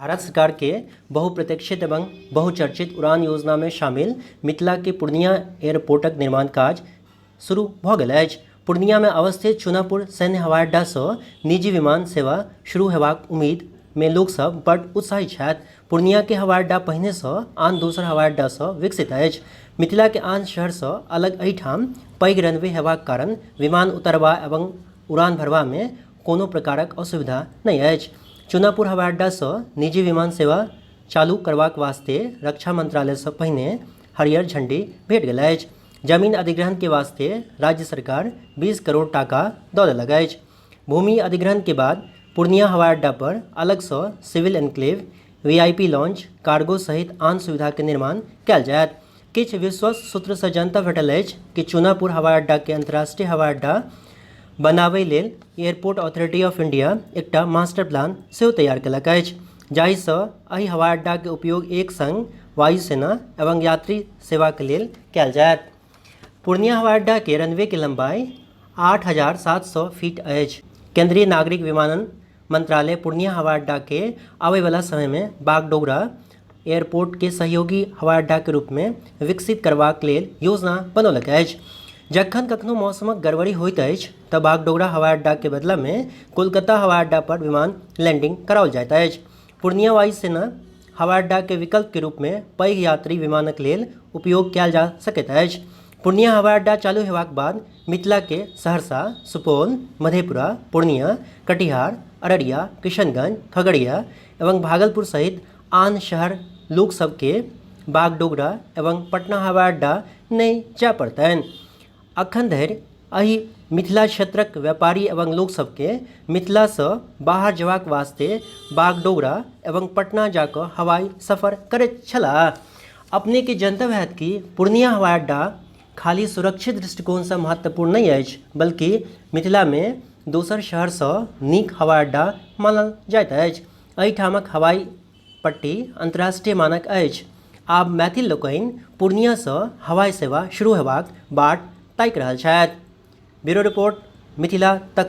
भारत सरकार के बहुप्रतीक्षित एवं बहुचर्चित उड़ान योजना में शामिल मिथिला के पूर्णिया एयरपोर्टक निर्माण काज शुरू भऽ गेल अछि। पूर्णिया मे अवस्थित चुनापुर सैन्य हवाई अड्डा सँ निजी विमान सेवा शुरू हेबाक उम्मीद मे लोक सब बड्ड उत्साहित छथि। पूर्णिया के हवाई अड्डा पहिने सँ आन दोसर हवाई अड्डा सँ विकसित अछि। मिथिला के आन शहर सँ अलग एहिठाम पैघ रनवे हेबाक कारण विमान उतरबा एवं उड़ान भरबा मे कोनो प्रकारक असुविधा नहि अछि। चुनापुर हवाई अड्डा सँ निजी विमान सेवा चालू करबाक वास्ते रक्षा मंत्रालय सँ पहिने हरियर झंडी भेट गेल अछि। जमीन अधिग्रहण के वास्ते राज्य सरकार 20 करोड़ टाका दऽ देलक अछि। भूमि अधिग्रहण के बाद पूर्णिया हवाई अड्डा पर अलग सँ civil enclave, VIP lounge, cargo सहित आन सुविधा के निर्माण कयल जायत। किछु विश्वस्त सूत्र सँ जनतब भेटल अछि कि चुनापुर हवाई अड्डा के अंतर्राष्ट्रीय हवाई अड्डा बनाबय लेल एयरपोर्ट अथॉरिटी ऑफ इंडिया एकटा मास्टर प्लान सेहो तैयार केलक अछि, जाहि सँ एहि हवाई अड्डा के उपयोग एक संग वायुसेना एवं यात्री सेवा के लेल कयल जायत। पूर्णिया हवाई अड्डा के रनवे के लंबाई 8700 फीट अछि। केंद्रीय नागरिक विमानन मंत्रालय पूर्णिया हवाई अड्डा के आबय वाला समय मे बागडोगरा एयरपोर्ट के सहयोगी हवाई अड्डा के रूप मे विकसित करबाक लेल योजना बनौलक अछि। जखन कखनो मौसमक गड़बड़ी होइत अछि त बागडोगरा हवाई अड्डा के बदला मे कोलकाता हवाई अड्डा पर विमान लैंडिंग कराओल जाइत अछि। पूर्णिया वायुसेना हवाई अड्डा के विकल्प के रूप मे पैघ यात्री विमानक लेल उपयोग कयल जा सकैत अछि। पूर्णिया हवाई अड्डा चालू हेबाक बाद मिथिला के सहरसा, सुपौल, मधेपुरा, पूर्णिया, कटिहार, अररिया, किशनगंज, खगड़िया एवं भागलपुर सहित आन शहर लोक सब के बागडोगरा एवं पटना हवाई अड्डा नहि जाय पड़तनि। अखन धरि एहि मिथिला क्षेत्रक व्यापारी एवं लोक सबके मिथिलासँ बाहर जेबाक वास्ते बागडोगरा एवं पटना जा कऽ हवाई सफर करैत छलाह। अपनेके जनतब हैत कि पूर्णिया हवाई अड्डा खाली सुरक्षित दृष्टिकोणसँ महत्वपूर्ण नहि अछि, बल्कि मिथिलामे दोसर शहरसँ नीक हवाई अड्डा मानल जाइत अछि। एहिठामक हवाई पट्टी अंतर्राष्ट्रीय मानक अछि। आब मैथिल लोकनि पूर्णिया सँ हवाई सेवा शुरू हेबाक बाट ताकि रहल छथि। ब्यूरो रिपोर्ट, मिथिला तक।